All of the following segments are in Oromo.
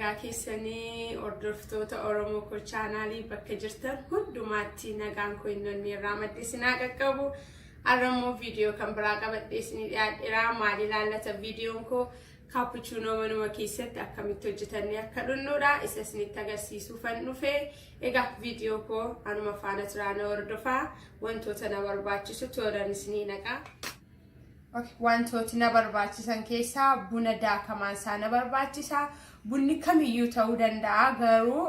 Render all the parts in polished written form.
Nagaa keessanii hordoftoota Oromoo koo chaanaalii bakka jirtan hundumaatti nagaan koo inni onnee irraa madde isin haa qaqqabu. Har'a immoo viidiyoo kan biraa qabadhee isinii dhiyaadheera. Maal ilaallata viidiyoon koo? Kaappuchuunoo manuma keessatti akkamitti hojjetannee akka dhugnuudha. Isa isinitti agarsiisuufan dhufe. Egaa viidiyoo koo anuma faana turaa, na hordofaa. Wantoota na barbaachisu tooran isinii naqa. Wantooti na barbaachisan keessaa buna daakamaan isaa na barbaachisa. Bunni kamiyyuu ta'uu danda'a, garuu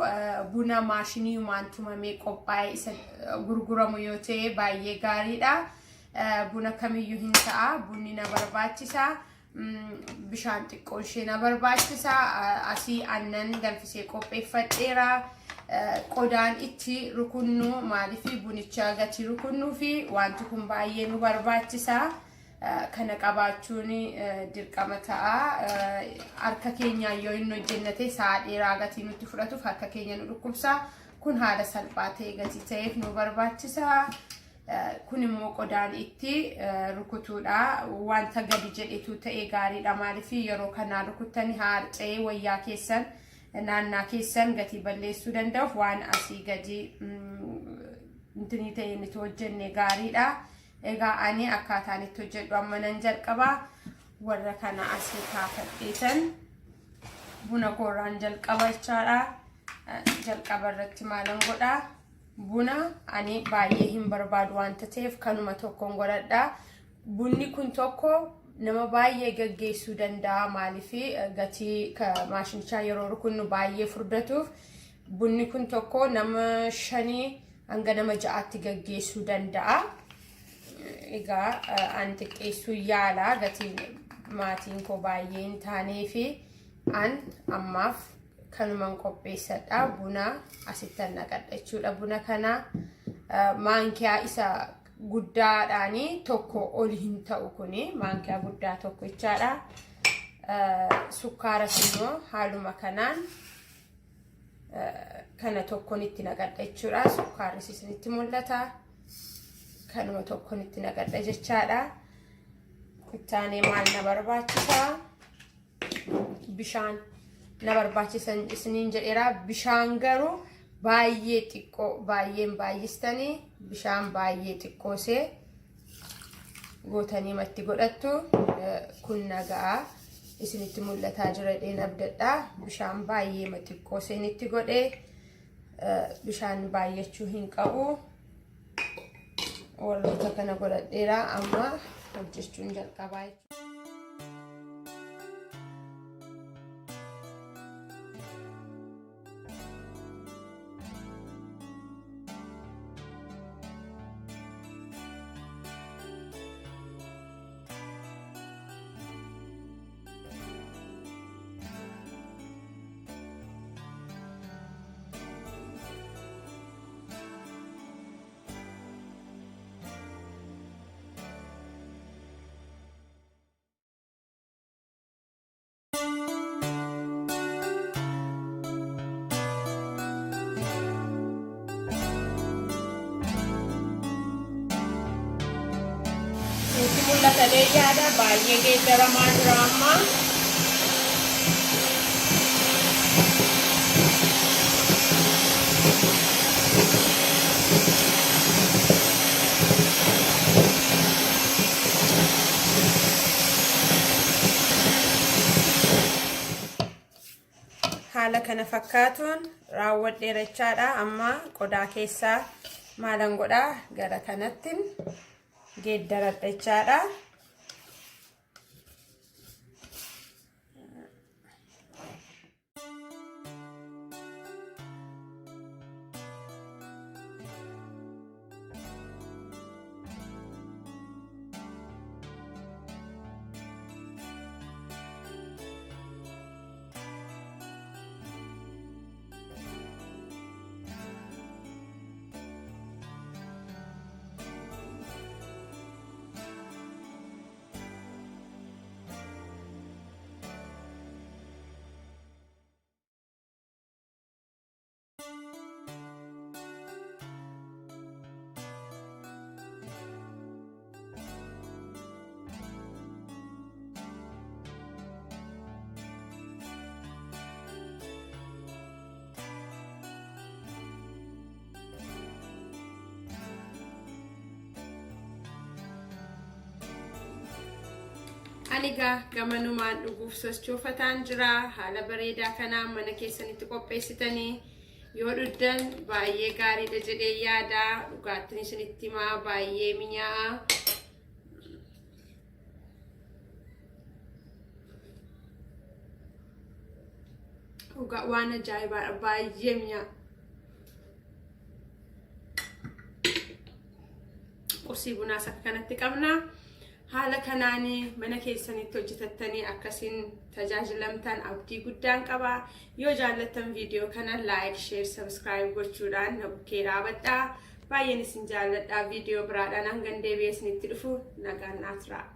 buna maashiniimaan tumamee qophaa'e isa gurguramu yoo ta'e baay'ee gaariidha. Buna kamiyyuu hin ta'a. Bunni na barbaachisa. Bishaan xiqqoo ishee na barbaachisa. Asii aannan danfisee qopheeffadheera. Qodaan itti rukunnu, maaliif bunicha gatii rukunnuu fi wanti kun baay'ee nu barbaachisa. Kana qabaachuun dirqama ta'a. Harka keenyaan yoo hin hojjenne ta'e sa'a dheeraa gatii nutti fudhatuuf harka keenya nu dhukkubsa. Kun haala salphaa ta'e gatii ta'eef nu barbaachisa. Kun immoo qodaan itti rukutuudha. Wanta gadi jedhetu ta'e gaariidha. Maaliif yeroo kanaa rukuttanii harca'ee wayyaa keessan, naannaa keessan gatii balleessuu danda'uuf waan asii gadi intinii ta'e inni hojjenne gaariidha. Egaa ani akkaataan itti hojjedhu amma nan jalqaba. Warra kana asii kaafadheetan buna koorraan jalqaba jechaadha. Jalqaba irratti maalan godhaa? Buna ani baay'ee hin barbaadu wanta ta'eef kanuma tokkoon godhadha. Bunni kun tokko nama baay'ee gaggeessuu danda'a. Maaliif gatii maashinichaa yeroo rukunnu baay'ee furdatuuf bunni kun tokko nama shanii hanga nama ja'aatti gaggeessuu danda'a. Egaa an xiqqeessuu yaala, gatiin maatiin koo baay'ee hin taanee fi an ammaaf kanuman qopheessadha. Buna asittan naqadha jechuudha. Buna kana maankiyaa isa guddaadhaanii tokko ol hin ta'u, kuni maankiyaa guddaa tokko jechaadha. Sukkaaras immoo haaluma kanaan kana tokkoon itti naqadha jechuudha. Sukkaarris isinitti mul'ata. Kanuma tokkoon itti naqadha jechaadha. Ittaanee maal na barbaachisa? Bishaan na barbaachisan isiniin jedheera. Bishaan garuu baay'ee xiqqoo, baay'een baay'istanii, bishaan baay'ee xiqqoosee gootanii matti godhattu. Kun nagaa isinitti mul'ataa jira jedheen abdadha. Bishaan baay'ee xiqqoo itti godhee, bishaan baay'achuu hin qabu. Warroota kana godhadheera, amma hojjechuun jalqabaa jechuudha. Nutti mul'atalee yaada baay'ee geeddaramaa jira amma. Haala kana fakkaatuun raawwadheera jechaadha. Amma qodaa keessaa maalan godhaa? Gara kanatti geeddaradha jechaadha. Ani egaa gamanumaan dhuguuf sochoofataan jira. Haala bareedaa kanaan mana keessanitti qopheessitanii yoo dhugdan baay'ee gaariidha jedhee yaada. Dhugaattiin isinitti himaa baay'ee minyaa'a. Dhugaa waan ajaa'ibaadha baay'ee minyaa'a. Qursii bunaas akka kanatti qabna. Haala kanaan mana keessanitti hojjetattanii akkasiin tajaajilamtan abdii guddaan qaba. Yoo jaallattan viidiyoo kana like, share, subscribe gochuudhaan na bukkee dhaabadhaa. Baay'een isin jaalladha. Viidiyoo biraadhaan hangan deebi'ee isinitti dhufu nagaan naa turaa.